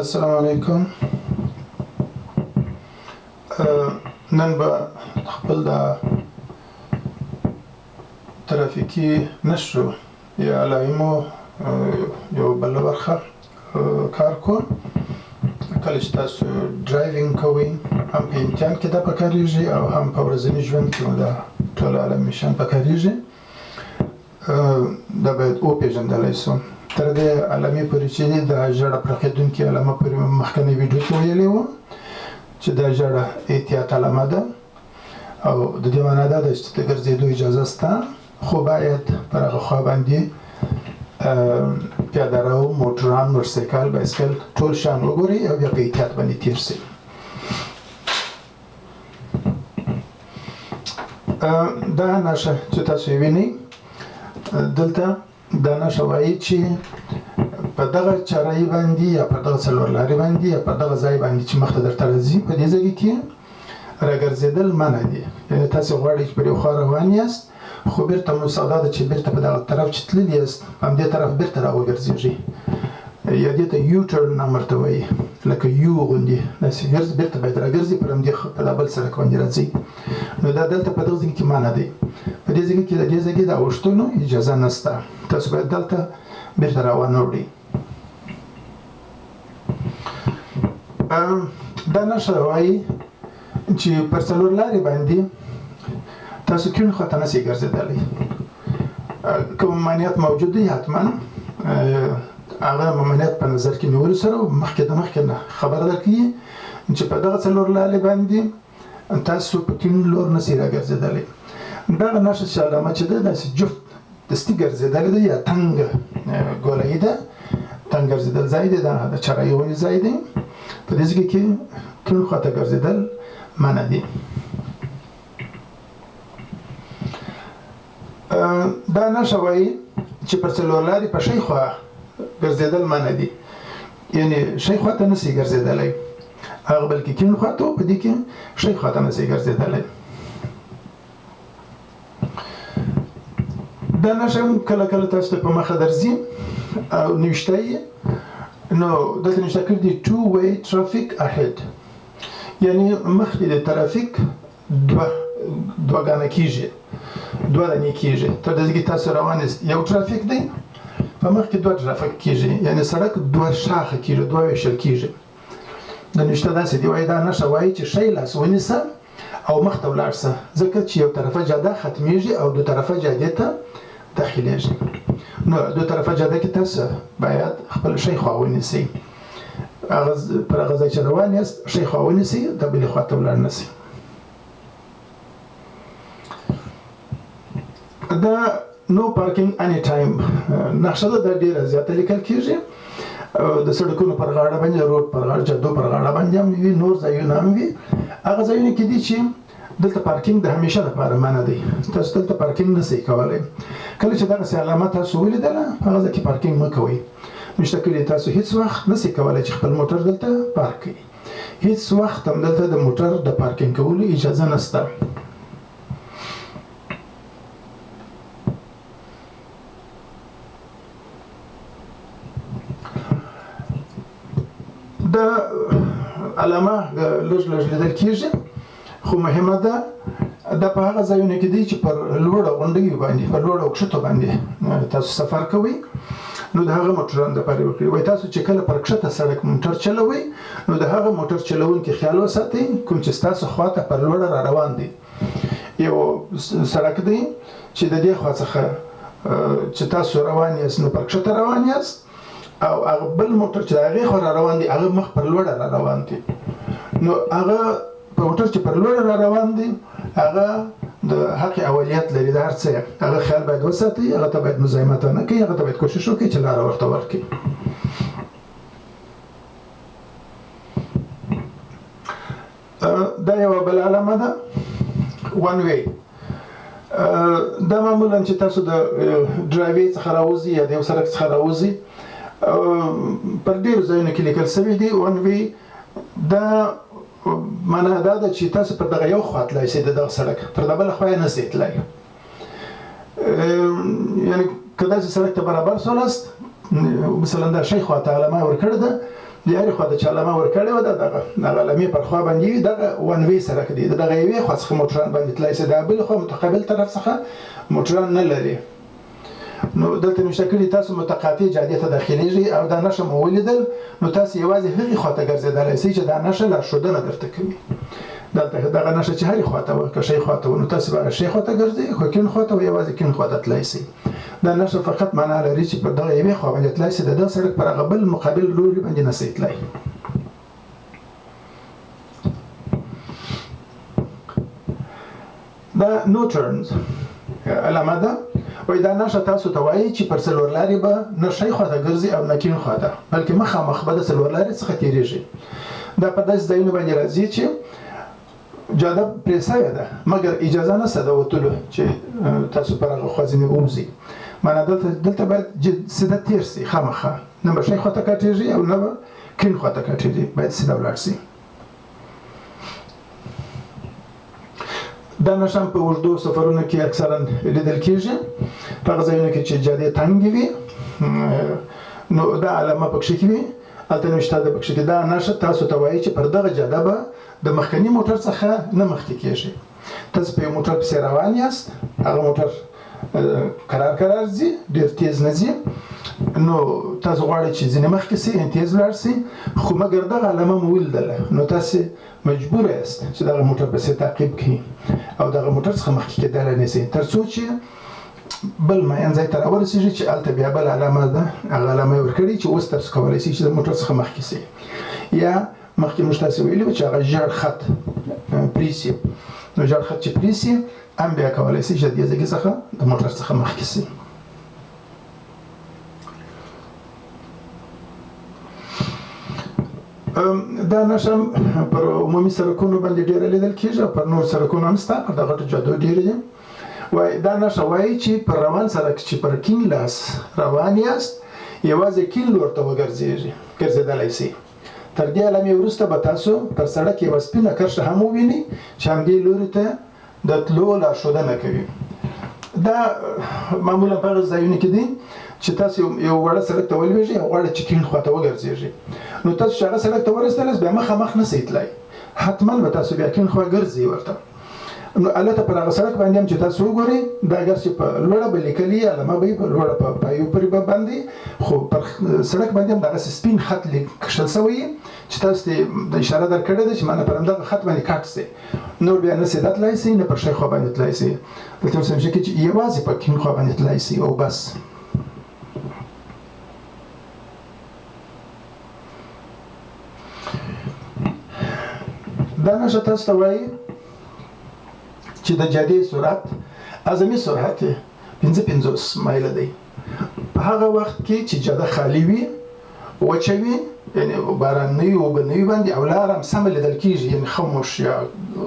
السلام علیکم. نن به خپل د ترافیکي نشو یا علایمو یو بله برخه کار کوو. کله چې تاسو driving کوئ، هم په امتحان کې دا پکارېږي او هم په ورځني ژوند کې مو دا ټول علامې شیان پکارېږي. دا باید وپېژندلی سو. تر دې علامې پورې چې د ژړه پرقېدونکې علامه پورې مې مخکنۍ ویډیو کې ویلي وو چې دا ژړه احتیاط علامه ده او د دې معنا دا ده چې د ګرځېدو اجازه سته، خو باید پر هغه خوا باندې پیاده رو، موټران، موټرسایکل، بایسکل ټول شیان وګورئ او بیا په احتیاط باندې تېر شئ. دا نښه چې تاسو یې وینئ دلته، دا نښه وایي چې په دغه چارایي باندې یا په دغه څلور لارې باندې یا په دغه ځای باندې چې مخته درته راځي، په دې ځای کې راګرځېدل منع دي. یعنې تاسې غواړئ چې پر یو خوا روان یاست، خو بیرته مو سودا ده چې بیرته په دغه طرف چې تللي یاست، په همدې طرف بیرته راوګرځېږئ، یا دې ته یو ټرن هم ورته وایي، لکه یو غوندې داسې ګرځي، بیرته باید راګرځي، پر همدې په دا بل سړک باندې راځئ. نو دا دلته په دغه ځای کې منع دی. په دې ځای کې د دې ځای کې د اوښتلو اجازه نشته، تاسو باید دلته بیرته راوانه وړئ. دا نښه وایي چې پر څلور لارې باندې تاسو کیڼ خواته نشئ ګرځېدلی. کوم ممانعت موجود دی، حتما هغه ممانعت په نظر کې نیولو سره مخکې د مخکې نه خبر درکوي چې په دغه څلور لارې باندې تاسو په کیڼ لور نشئ راګرځېدلی. دغه نښه چې علامه چې ده، داسې جفت دستي ګرځېدلې ده یا تنګه ګولایي ده، تنګ ګرځېدل ځای دی، دا د چرایي غوندې ځای دی. په دې ځای کې کیڼ خواته ګرځېدل منع دي. دا نښه وایي چې پر څلور لارې په ښۍ خوا ګرځېدل منع دي، یعنې ښۍ خوا ته نشي ګرځېدلی، هغه بلکې کیڼ خوا ته، په دې کې ښۍ خوا ته نشي ګرځېدلی. دا نښه هم کله کله تاسو ته په مخه درځي او نوشته یې، نو دلته نوشته کړي دي two way traffic ahead، یعنی مخکې د ترافیک دوه دوه ګانه کیږي، دوه دانې کیږي. تر دې کې تاسو روان یاست، یو ترافیک دی، په مخ کې دوه ترافیک کیږي، یعنی سړک دوه شاخه کیږي، دوه ویشل کیږي. د نوشته داسې دی، وایي دا نښه وایي چې ښی لاس ونیسه او مخته ولاړ شه، ځکه چې یو طرفه جاده ختمیږي او دو طرفه جادې ته داخليږي. نو دو طرفه جاده کې تاسو باید خپل ښی خوا ونیسئ، هغه پر هغه ځای چې روان یاست ښی خوا ونیسئ، د بلې خوا ته ولاړ نه شئ. دا no parking any time نقشه ده، دا ډیره زیاته لیکل کیږي د سړکونو پر غاړه باندې، road پر غاړه، جادو پر غاړه باندې هم وي، نور ځایونه هم وي. هغه ځایونه کې دي چې دلته پارکینګ د همیشه لپاره منع دی، تاسو دلته پارکینګ نشئ کولی. کله چې دغسې علامه تاسو ولیدله، په هغه ځای کې پارکینګ مه کوئ. نشته کړي تاسو هیڅ وخت نشئ کولی چې خپل موټر دلته پارک کړئ. هیڅ وخت هم دلته د موټر د پارکینګ کولو اجازه نشته. دا علامه لږ لږ لیدل کیږي، خو مهمه ده. دا په هغه ځایونو کې دی چې پر لوړو غونډیو باندې، پر لوړو کښتو باندې تاسو سفر کوئ، نو د هغه موټرانو دپاره وکړي. وایي تاسو چې کله پر کښته سړک موټر چلوئ، نو د هغه موټر چلوونکي خیال وساتئ کوم چې ستاسو خواته پر لوړه را روان دی. یو سړک دی چې د دې خوا څخه چې تاسو روان یاست، نو پر کښته روان یاست، او هغه بل موټر چې د هغې خوا را روان دی، هغه مخ پر لوړه را روان دی. نو هغه په موټر چې پر لوړه را روان دی، هغه د حق اولیت لري د هر څه. هغه خیال باید وساتئ، هغه ته باید مزاحمت ونه کوي، هغه ته باید کوشش وکړئ چې لاره ورته ورکړئ. دا یوه بله علامه ده، one way. دا معمولا چې تاسو د driveway څخه راوځي یا د یو سړک څخه راوځي، پر ډېرو ځایونو کې لیکل شوي دي one way. دا معنا دا ده چې تاسو پر دغه یو خوا تلای شئ د دغه سړک، پر د بله خوا یې نه شئ تلای. یعنی که داسې سړک ته برابر سولاست، مثلا دا ښی خوا ته علامه ورکړې ده، د هرې خوا ته چې علامه ورکړې وه، دا دغه دغه علامې پر خوا باندې وي، دغه ون وی سړک دی، د دغه یوې خوا څخه موټران باندې تلای شي، د بلې خوا متقابل طرف څخه موټران نه لري. نو دلته نوشته کړي تاسو متقاطع جادې ته داخليږئ او دا نښه مو ولیدل، نو تاسو یوازې هغې خوا ته ګرځېدلی شئ چې دا نښه لارښودنه درته کوي. دلته دغه نښه چې هرې خوا ته وه، که ښی خوا ته وه نو تاسو به هغه ښی خوا ته ګرځئ، خو کیڼ خوا ته وه یوازې کیڼ خوا ته تلای شئ. دا نښه فقط معنا لري چې پر دغه یوې خوا باندې تلای شئ، د دغه سړک پر هغه بل مقابل لوري باندې نه شئ تلای. دا نو ټرنز علامه ده، وایي دا نښه تاسو ته وایي چې پر څلور لارې به نه ښی خواته ګرځي او نه کیڼ خواته، بلکې مخامخ به د څلور لارې څخه تیریږي. دا په داسې ځایونو باندې راځي چې جاده پرې سوې ده مګر اجازه نشته د وتلو چې تاسو پر هغه خوا ځینې ووځئ. معنا دلته باید سیده تیر سي خامخا، نه به ښی خواته کټیږي او نه به کیڼ خواته کټیږي، باید سیده ولاړ سي. دا نښه هم په اوږدو سفرونو کې اکثرا لیدل کیږي، په هغه ځایونو کې چې جادې تنګې وي نو دا علامه پکښې کې وي، هلته نوشته ده پکښې کې دا نښه تاسو ته وایي چې پر دغه جاده به د مخکني موټر څخه نه مخکې کیږي. تاسو په یو موټر پسې روان یاست، هغه موټر کرار کرار ځي، ډیر تیز نه ځي، نو تاسو غواړئ چې ځینې مخکې سئ، یعنې تیز ولاړ سئ، خو مګر دغه علامه مو ولیدله نو تاسو مجبور یاست چې دغه موټر پسې تعقیب کړئ او دغه موټر څخه مخکې کېدلی نه شئ تر څو چې بل معین ځای ته راورسېږي چې هلته بیا بل علامه ده، هغه علامه یې ورکړې چې اوس تاسو کولی شئ چې د موټر څخه مخکې سئ. یا مخکې موږ تاسې ویلي وو چې هغه ژړ خط پرې سي، نو ژړ خط چې پرې سي هم بیا کولی شئ چې د دې ځای څخه د موټر څخه مخکې سئ. دا نښه پر عمومي سړکونو باندې ډېره لیدل کېږي او پر نور سړکونو هم شته، پر د غټو جادو ډېرې دي. وایي دا نښه وایي چې پر روان سړک چې پر کیڼ لاس روان یاست یوازې کیڼ لور ته وګرځېږي، ګرځېدلی شئ. تر دې علامې وروسته به تاسو پر سړک یوه سپینه کرښه هم ووینئ چې همدې لوري ته د تلو لارښودنه کوي. دا معمولا په هغه ځایونو کې دي چې تاسو یو وړه سړک ته ولوېږئ او غواړئ چې کیڼ خواته وګرځېږئ، نو تاسو چې هغه سړک ته ورسېدل بیا مخامخ نه شئ تلای، حتما به تاسو بیا کیڼ خوا ګرځئ ورته. نو هلته پر هغه سړک باندې هم چې تاسو وګورئ، دا اګر چې په لوړه به لیکلي علامه به یې په لوړه په پایو پورې به باندې، خو پر سړک باندې هم دغسې سپین خط کښل شوی چې تاسو ته د اشاره درکړې ده چې معنی پر همدغه خط باندې کټ شئ، نور بیا نه سیده تلای شئ نه پر ښی خوا باندې تلای شئ. دلته ورسره نوشته کړي چې یوازې په کیڼ خوا باندې تلای شئ او بس. دا نښه تاسو ته وایي چې د جادې سرعت اعظمي سرعت یې 55 مایله دی. په هغه وخت کې چې جاده خالي وي، وچه وي، یعنې باران نه وي، اوبه نه وي باندې، او لار هم سمه لیدل کېږي، یعنې خموش یا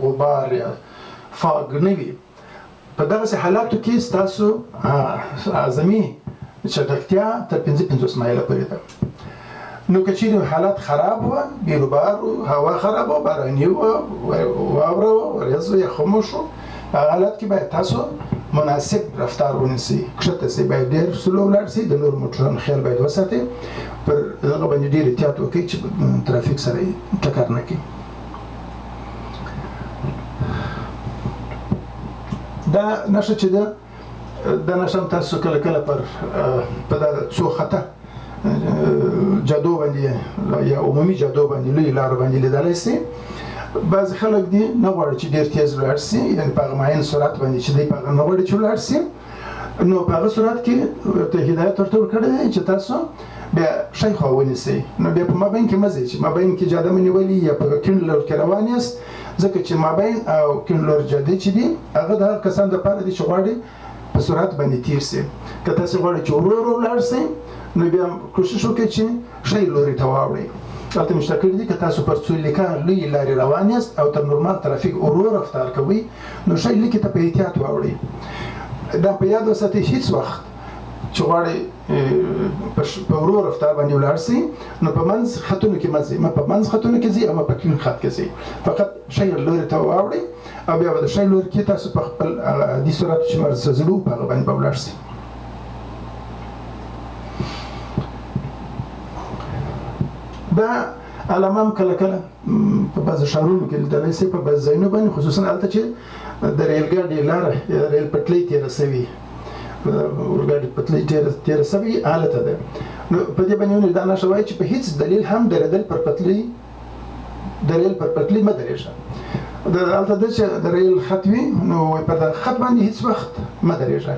غبار یا فاګ نه وي، په دغسې حالاتو کې ستاسو اعظمي چټکتیا تر 55 مایله پورې ده. نو که چیرې حالات خراب وه، بیروبار و، هوا خراب وه، باراني وه، واوره وه، وریځ وه یا خموش و، په هغه حالت کې باید تاسو مناسب رفتار ونیسئ، کښته سئ، باید ډېر سلو ولاړ سئ، د نورو موټرانو خیال باید وساتئ، پر دغه باندې ډېر احتیاط وکړئ چې ترافیک سره یې ټکر نه کړي. دا نښه چې ده، دا نښه هم تاسو کله کله پر په دا څو خطه جادو باندې یا عمومي جادو باندې لوی لارو باندې لیدلی سي. بعضې خلک دي نه غواړي چې ډېر تیز ولاړ سي، یعنې په هغه معین سرعت باندې چې دی په هغه نه غواړي چې ولاړ سي، نو په هغه صورت کې ورته هدایت ورته ورکړی دی چې تاسو بیا ښی خوا ونیسئ. نو بیا په مابین کې مه ځئ چې مابین کې جاده مو نیولې یا په کیڼ لور کې روان یاست، ځکه چې مابین او کیڼ لور جادې چې دي هغه د هغه کسانو دپاره دي چې غواړي په سرعت باندې تیر سي. که تاسو غواړئ چې ورو ورو ولاړ سئ نو بیا کوشش وکړئ چې ښی لوري ته واوړئ. هلته مې شته کړي دي که تاسو پر څو لیکه لویې لارې روان یاست او تر نورمال ترافیک ورو رفتار کوئ نو ښی لیکې ته په احتیاط واوړئ. دا په یاد وساتئ هیڅ وخت چې غواړئ په ورو رفتار باندې ولاړ سئ نو په منځ خطونو کې مه ځئ، مه په منځ خطونو کې ځئ او مه په کیڼ خط کې ځئ، فقط ښی لوري ته واوړئ او بیا به د ښی لوري کې تاسو په خپل هغه عادي سرعت چې ورڅخه زړو په هغه باندې به ولاړ سئ. دا علامه هم کله کله په بعضو ښارونو کې لیدلی شئ، په بعضو ځایونو باندې، خصوصا هلته چې د ریل ګاډي لاره یا ریل پټلۍ تېره شوي، اورګاډي پټلۍ تېره شوې هلته ده. نو په دې باندې دا نښه وایي چې په هیڅ دلیل هم درېدل پر پټلۍ، د ریل پر پټلۍ مه درېږه. د هلته ده چې د ریل خط وي، نو پر دغه خط باندې هیڅ وخت مه درېږه،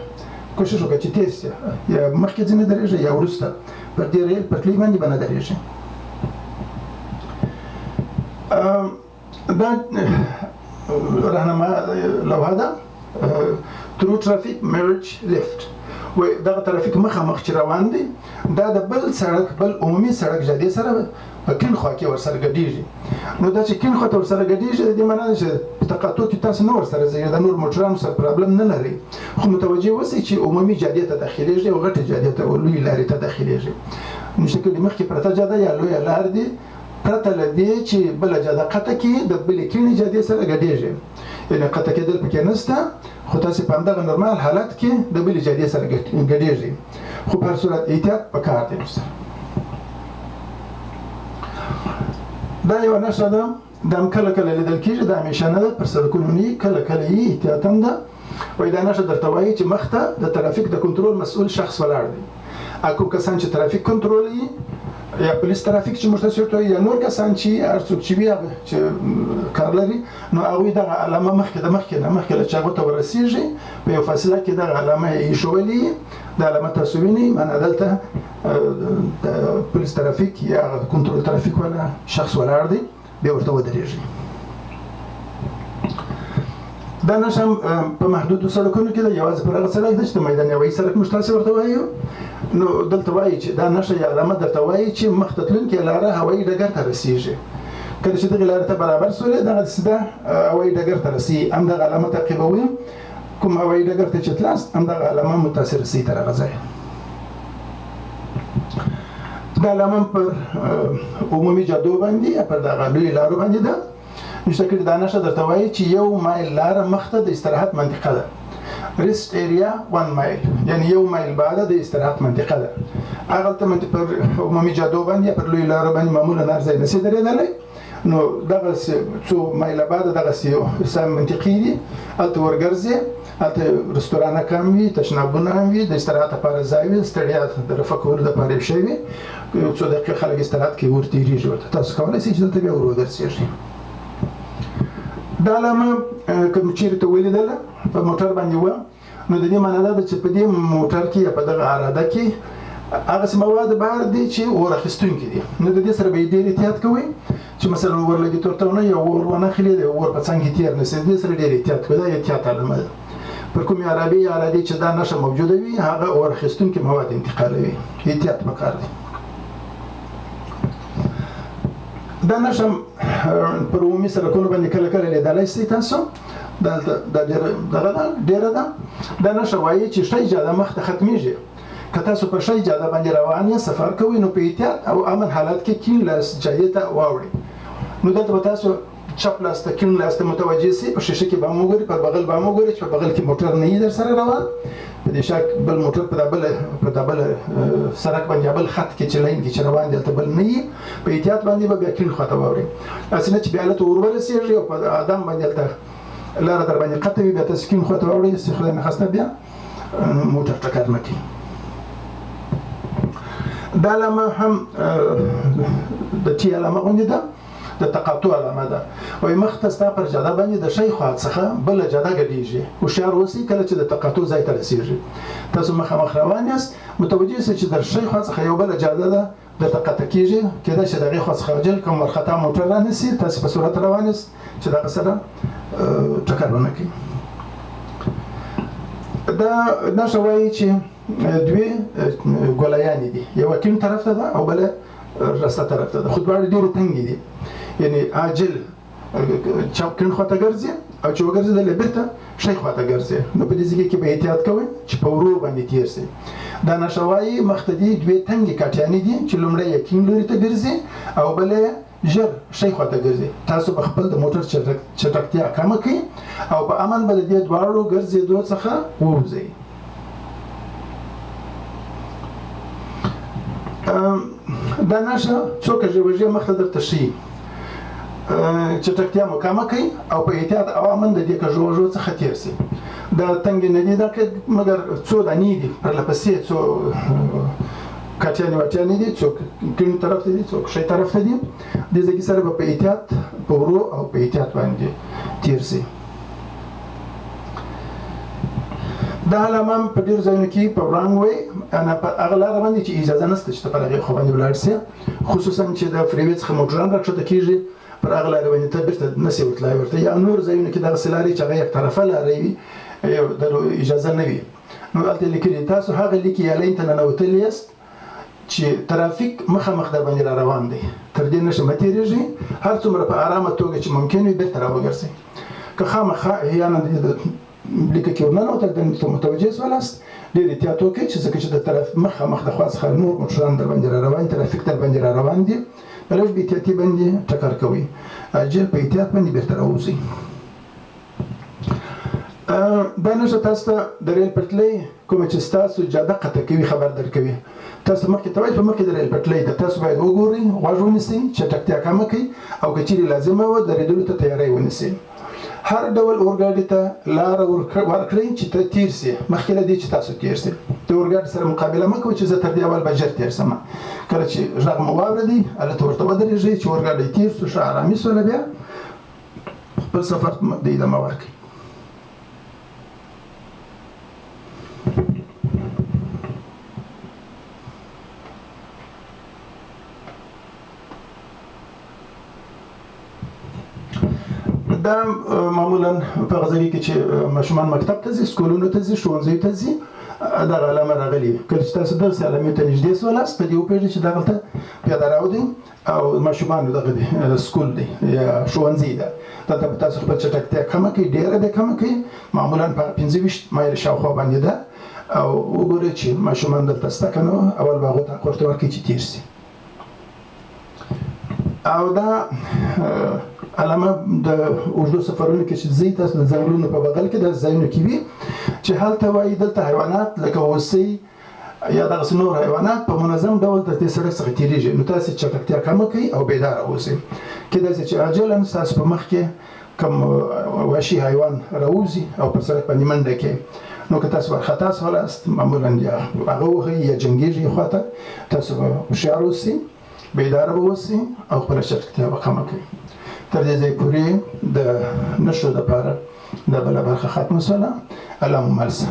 کوشش وکړه چې تېز شي، یا مخکې ځینې درېږه یا وروسته، پر دې ریل پټلۍ باندې به نه درېږي. دا رهنما لوحه ده، through traffic merge left، وایي دغه ترافیک مخامخ چې روان دی دا د بل سړک، بل عمومي سړک جادې سره په کیڼ خوا کې ورسره ګډېږي. نو دا چې کیڼ خوا ته ورسره ګډېږي، د دې معنا ده چې په تقاطع کې تاسو نه ورسره ځئ، د نور موټرانو سره پرابلم نه لرئ، خو متوجه اوسئ چې عمومي جادې ته داخلېږي او غټې جادې ته او لویې لارې ته داخلېږي. نو چې کله مخکې پرته جاده یا لویه لار دي، پرته له دې چې بله جاده قطع کړي، د بلې کیڼې جادې سره ګډېږي، یعنې قطع کېدل پکې نشته، خو تاسې په همدغه نورمال حالت کې د بلې جادې سره ګډېږي، خو په هر صورت احتیاط پکار دی ورسره. دا یوه نښه ده، دا هم کله کله لیدل کېږي، دا همیشه نه ده، پر سړکونو نه، کله کله یې احتیاط هم ده. وایي دا نښه درته وایي چې مخته د ترافیک د کنټرول مسؤل شخص ولاړ دی. کوم کسان چې ترافیک کنټرولوي، یا پولیس ترافیک چې موږ تاسو ورته وایو، یا نور کسان چې هر څوک چې وي هغه چې کار لري، نو هغوی دغه علامه مخکې د مخکې نه مخکې له چې هغو ته ورسېږي په یو فاصله کې دغه علامه یې ایښولې، دا علامه تاسو وینئ، معنا دلته د پولیس ترافیک یا کنټرول ترافیک والا شخص ولاړ دی، بیا ورته ودرېږي. دا نښه هم په محدودو سړکونو کې ده، یوازې پر هغه سړک ده چې د میدان هوایي سړک موږ تاسې ورته وایو. نو دلته وایي چې دا نښه یا علامه درته وایي چې مخته تلونکې لاره هوایي ډګر ته رسېږي. کله چې دغې لارې ته برابر سولې، دغه سیده هوایي ډګر ته رسي، همدغه علامه تعقیبوي، کوم هوایي ډګر ته چې تلاست همدغه علامه مو تاسې رسي تر هغه ځایه. دا علامه پر عمومي جادو باندې یا پر دغه لویو لارو باندې ده. نشته کړي دا نښه درته وایي چې یو مایل لاره مخته د استراحت منطقه ده، rest area 1 مایل، یعنی یو مایل بعد د استراحت منطقه ده. هغلته پر عمومي جادو باندې یا پر لویو لارو باندې معمولا هر ځای نشي درېدلی، نو دغسې څو مایله بعد دغسې سم منطقې دي، هلته ورګرځې، هلته رستورانه کم وي، تشنابونه هم وي، د استراحت لپاره ځای وي، ستړیا د رفع کولو لپاره یو شی وي، یو څو دقیقې خلک استراحت کوي، ور تېرېږي ورته. تاسو کولی شئ چې دلته بیا ور وګرځېږئ. دا علامه که مو چیرې ته ولیدله په موټر باندې وه، نو د دې معنا دا ده چې په دې موټر کې یا په دغه عراده کې هغسې مواد بار دي چې اور اخیستونکي دي، نو د دې سره به یې ډېر احتیاط کوئ چې مثلا اور لګېد ورته ونه یا اور ونه خلي، د اور په څنګ کې تېر نه شي، د دې سره ډېر احتیاط کوئ. دا احتیاط علامه ده. پر کومې عرابې یا عرادې چې دا نښه موجوده وي هغه اور اخیستونکي مواد انتقالوي، احتیاط پکار دی. دا نښه پر عمومي سړکونو باندې کله کله لیدلی شئ تاسو، دلته دا ډېره دغه ده، ډېره ده. دا نښه وایي چې ښی جاده مخته ختمېږي، که تاسو په ښی جاده باندې روان یې سفر کوئ نو په احتیاط او امن حالت کې کیڼ لاس جادې ته واوړئ. نو دلته به تاسو چپ لاس ته کیڼ لاس ته متوجه شئ، په شیشه کې به هم وګورئ، پر بغل به هم وګورئ چې په بغل کې موټر نه وي در سره روان، په دې شا بل موټر په دا بل سړک باندې بل خط کې چې لاین کې چې روان دی هلته بل نه وي، په احتیاط باندې به بیا کیڼ خواته واوړئ، هسې نه چې بیا هلته ور ورسېږئ او په ادم باندې هلته لاره در باندې قطع وي، بیا تاسو کیڼ خواته واوړئ چې خدای نخواسته بیا موټر ټکر نه کوي. دا علامه هم د ټي علامه غوندې ده، د تقاطع علامه ده. وایي مخته ستا پر جاده باندې د ښی خوا څخه بله جاده ګډېږي، هوښیار اوسئ کله چې د تقاطع ځای ته رسېږي. تاسو مخامخ روان یاست، متوجه شئ چې د ښی خوا څخه یو بله جاده ده درته قطع کېږي، کېدای شي د هغې خوا څخه عاجل کوم ورخطا موټر رانیسي، تاسو په سرعت روان یاست چې دغه سره ټکر ونه کوي. دا نښه وایي چې دوې ګولایانې دي، یوه کیڼ طرف ته ده او بله راسته طرف ته ده، خو دواړه ډېرې تنګې دي، یعنې عاجل چپ کیڼ خواته ګرځي او چې وګرځېدلې بېرته ښی خواته ګرځي، نو په دې ځای کې به احتیاط کوئ چې په ورو باندې تېر شئ. دا نښه وایي مخته دي دوې تنګې کاټیانې دي چې لومړی یې کیڼ لوري ته ګرځي او بله یې ژر ښی خواته ګرځي، تاسو به خپل د موټر چټکتیا کمه کړئ او په امن به د دې دواړو ګرځېدو څخه ووځئ. دا نښه څو کږې وږې مخته درته ښیي. چټکتیا مو کمه کړئ او په احتیاط او امن د دې کږو وږو څخه تېر شئ. دا تنګې نه دي دا مګر څو دانې دي پرله پسې، څو کټیانې وټیانې دي، څوک کیڼ طرف ته دي، څوک ښی طرف ته دي. دې ځای سره به په احتیاط، په ورو او په احتیاط باندې تېر شئ. دا علامه په ډېرو ځایونو کې په وړانګ وي، انا په هغه لاره باندې چې اجازه نشته چې ته پر هغې خوا باندې ولاړ شې، خصوصا چې د فریوې څخه موټران راکښته کېږي، پر هغه لارې باندې ته بېرته نه شې ورتلای ورته، یا نور ځایونو کې دغسې لارې چې هغه یک طرفه لارې وي، یو د اجازه نه وي. نو هلته لیکلي تاسو هغه لیکې یا لین ته ننوتلي یاست چې ترافیک مخامخ در باندې را روان دی، تر دې نښې مه تېرېږئ، هر څومره په ارامه توګه چې ممکن وي بېرته راوګرځئ. که خامخا احیانا لیکه کې ورننوتل، دندې ته متوجه سولاست، ډېر احتیاط وکړئ چې ځکه چې د طرف مخامخ د خوا څخه نور موټران در باندې را روان، ترافیک در باندې را روان دي، په لږ بې احتیاطي باندې ټکر کوئ، عاجل په احتیاط باندې بېرته راووځئ. دا نښه تاسو ته د ریل پټلۍ کومه چې ستاسو جاده قطع کوي خبر درکوي. تاسو مخکې ته وایي په مخکې د ریل پټلۍ ده، تاسو باید وګورئ، غوږ ونیسئ، چټکتیا کمه کړئ او که چیرې لازمه وه درېدلو ته تیاری ونیسئ. هر ډول اورګاډي ته لاره ورکړئ چې ته تیر شي، مخکې له دې چې تاسو تیر شئ. د اورګاډي سره مقابله مه کوئ چې زه تر دې اول به ژر تیر شم. کله چې غږ مو واورېدی هلته ورته ودرېږئ چې اورګاډی تیر شو، ښه ارامي شوله، بیا خپل سفر ته ادامه ورکړئ. دا معمولا په هغه ځای کې چې ماشومان مکتب ته ځي، سکولونو ته ځي، ښوونځیو ته ځي، دغه علامه راغلي. کله چې تاسو دغسې علامې ته نږدې سولاست، په دې وپوهېږئ چې دغلته پیاده راو دی او ماشومانو دغه دی سکول دی یا ښوونځی ده. دلته به تاسو خپل چټکتیا کمه کړئ، ډېره به کمه کړئ، معمولا په 25 مایل شاوخوا باندې ده، او وګورئ چې ماشومان دلته شته که نه، اول به هغو ته حق ورته ورکړئ چې تېر شي. او دا علامه د اوږدو سفرونو کې چې ځئ تاسو د ځنګلونو په بغل کې داسې ځایونو کې وي چې هلته وایي دلته حیوانات لکه هوسۍ یا دغسې نور حیوانات په منظم ډول د دې سړک څخه تېرېږي، نو تاسې چټکتیا کمه کړئ او بیداره اوسئ. کېدای شي چې عاجلا ستاسو په مخ کې کوم وحشي حیوان راووځي او پر سړک باندې منډه کړي، نو که تاسو وارخطا سولاست معمولا یا هغه وهئ یا جنګېږي خواته، تاسو به هوښیار اوسئ، بیداره به اوسئ او خپله چټکتیا به کمه کړئ. تر دې ځای پورې د نښو دپاره دا بله برخه ختمه سوله. الله مو مل شه.